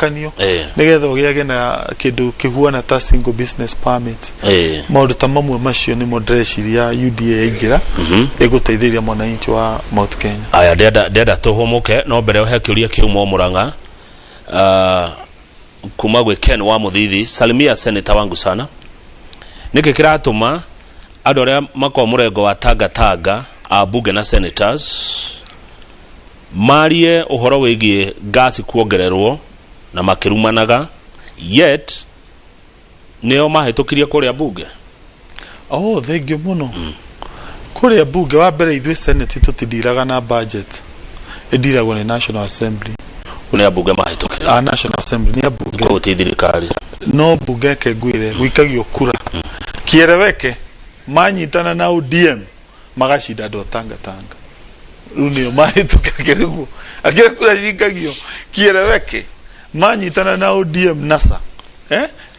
Kanio nĩgetha ũgĩage na kĩndũ kĩhuana ta single business permit. Maũndũ ta mamwe macio nĩmo ndĩreciria UDA yaingĩra ĩgũteithĩrĩria mwananchi wa Mount Kenya. Aya, ndĩrenda tũhũmũke, no mbere he kĩũria kĩuma Mũrang'a kuma gwĩ Ken wa Mũthithi. Salimia senator wangu sana. Nĩkĩ kĩratũma andũ arĩa makoragwo mũrengo wa Tanga Tanga, ambunge na senators, marie ũhoro wĩgiĩ ngasi kuongererwo na makĩrumanaga, yet nĩo mahĩtũkirie kũrĩa bunge? Oh, thank you mũno. Kũrĩa bunge, wa mbere, ithuĩ Senate tũtindiraga na budget, ĩndiragwo nĩ National Assembly. Nĩ ambunge mahĩtũkirie? A National Assembly, nĩ ambunge. Koguo ti thirikari? No bunge ke ngwĩre gũikagio kura kiereweke, manyitana na ODM magacinda andũ a Tanga Tanga, rĩu nĩo mahĩtũka kĩrĩguo akĩrĩ kura cikagio kiereweke, manyitana na ODM NASA.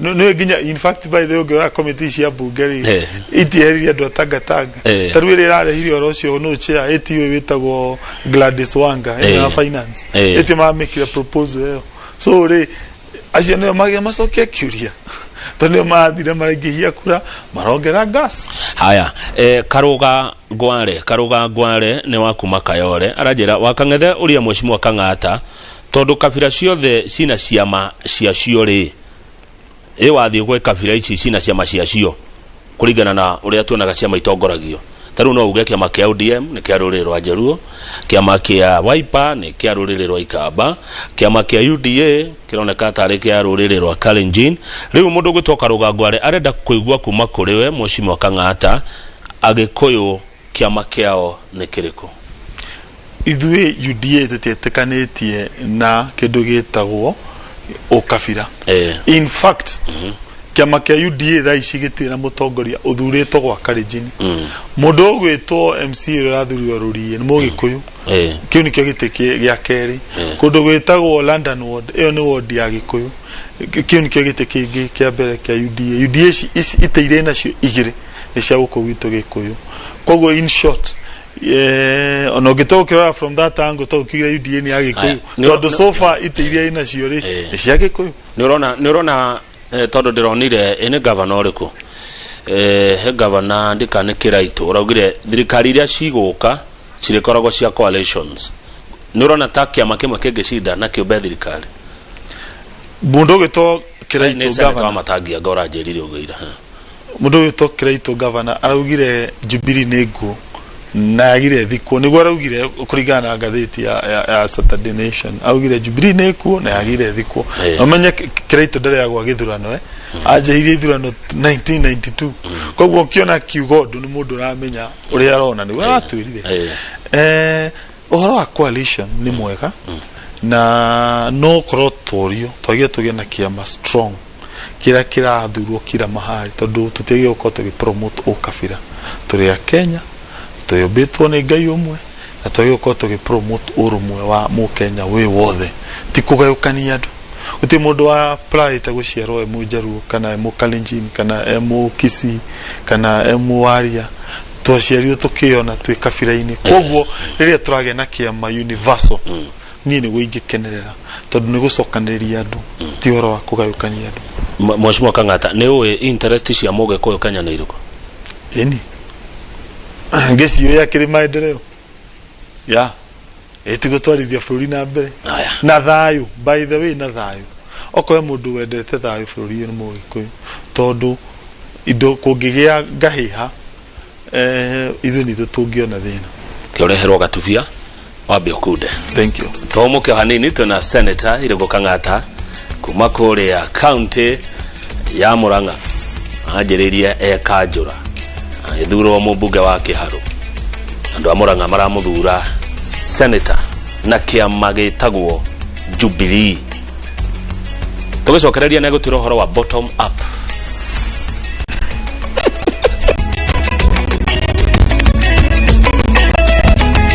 Nĩ nginya, in fact, by the way, ũngĩrora committee cia bunge rĩ, itieheririe andũ a Tanga Tanga. Ta rĩu ĩrĩa ĩrarehire ũhoro ũcio no chair ĩtiũĩ wĩtagwo Gladys Wanga, ĩno ya finance. Ĩtio mamĩkire proposal ĩyo, so rĩ, acio nĩo magĩa macokia kĩũria tondũ nĩo marathire maraingĩhia kura, marongera gas. Haya, Karuga Ngware, Karuga Ngware nĩ wa kuma Kayore, aranjĩra wakang'ethe ũria mheshimiwa Kang'ata, tondũ kabira ciothe cina ciama ciacio rĩ, ĩ wathiĩ gwĩ kabira ici cina ciama ciacio kũringana na ũrĩa tuonaga ciama itongoragio? Ta rĩu no uge kĩama kĩa ODM nĩ kĩa rũrĩrĩ rwa Njaruo, kĩama kĩa Wiper nĩ kĩa rũrĩrĩ rwa Ikamba, kĩama kĩa UDA kĩroneka tarĩ kĩa rũrĩrĩ rwa Kalenjin. Rĩu mũndũ ũgwĩtwo Karuga Ngware arenda kũigua kuma kũrĩ we, mheshimiwa Kang'ata, Agĩkũyũ kĩama kĩao nĩ kĩrĩkũ? Ithuĩ UDA tũtiĩtĩkanĩtie na kĩndũ gĩtagwo ũkabira. In fact, kĩama kĩa UDA thaa ici gĩtirĩ na mũtongoria ũthurĩtwo gwa Kalenjin. Mũndũ ũgwĩtwo MC ũrĩa ũrathurirwo Rũriĩ nĩ Mũgĩkũyũ. Kĩu nĩkĩo gĩtĩ gĩa kerĩ. Kũndũ gwĩtagwo London ward, ĩyo nĩ ward ya Gĩkũyũ, kĩu nĩkĩo gĩtĩ kĩngĩ kĩa mbere kĩa UDA. UDA ici itĩ irĩ nacio igĩrĩ nĩ cia gũkũ gwitũ Gĩkũyũ. Koguo in short, ona ũngĩtua gũkĩrora from that angle, to ũkiuge UDA nĩ ya Gĩkũyũ, Aya, tondũ so far itĩ iria inacio rĩ, nĩ cia Gĩkũyũ. Nĩ ũrona tondũ ndĩronire ĩ nĩ gavana ũrĩkũ, he gavana ndikane Kĩraitũ ũraugire thirikari iria cigũka cirĩkoragwo cia coalitions. Nĩ ũrona ta kĩama kĩmwe kĩngĩcinda na kĩũmbe thirikari? Mũndũ ũgĩtwo nĩ Kĩraitũ senator wa gavana Matangi anga ũranjĩrire ũguo ira. Mũndũ ũgĩtwo Kĩraitũ gavana araugire Jubilee nĩ nguo na yagire thikwo, nĩguo araugire kũringana na ngathĩti ya Saturday Nation. Augire Jubilee nĩ kuo na yagire thikwo. Na ũmenye Kĩraitũ ndarĩagwa gĩthurano, anjĩirie ithurano 1992, koguo ũkĩona akiuga ũndũ nĩ mũndũ ũramenya ũrĩa arona, nĩguo aratwĩrire. Ũhoro wa coalition nĩ mwega, na no korwo tworio twagire tũgĩe na kĩama strong kĩrĩa kĩrathurwo kila mahali, tondũ tũtiagire gũkorwo tũgĩ promote ũkabira. Tũrĩ a Kenya, twĩũmbĩtwo nĩ Ngai ũmwe, na twagire gũkorwo tũgĩ promote ũrũmwe wa mũkenya wĩ wothe, ti kũgayũkania andũ. Gũtirĩ mũndũ wa applyĩte gũciarwo e Mũjaruo kana e Mũkalenjin kana e Mũkisii kana e Mũwaria. Twaciarirwo tũkĩona twĩ kabira-inĩ, koguo rĩrĩa tũragĩa na kĩama universal, niĩ nĩguo ingĩkenerera, tondũ nĩ gũcokanĩrĩria andũ, ti ũhoro wa kũgayũkania andũ. Mheshimiwa Kang'ata, nĩ ũĩ interest cia Mũgĩkũyũ Kenya nĩ irĩkũ? Ĩni, ngĩciũĩ akĩrĩ maendeleo ya ĩtigũtwarithia bũrũri na mbere. Aya. Na thayũ, by the way, na thayũ. Okorwo he mũndũ wendete thayũ bũrũri ũyũ nĩ Mũgĩkũyũ, tondũ indo kũngĩgĩa ngahĩha, ithuĩ nitũ tũngĩona thĩna. Kĩoreherwo gatubia wambe ũkunde. Thank you. Tũhũmũke o hanini. Twĩna Senator Irũngũ Kang'ata kuma kũrĩa county ya Murang'a. Anjĩrĩirie e kanjũra, agĩthurwo mũmbunge wa Kĩharũ. Andũ a Murang'a maramũthura senator na kĩama gĩtagwo Jubilee. Tũgĩcokereria nĩ egũtwĩra ũhoro wa bottom up.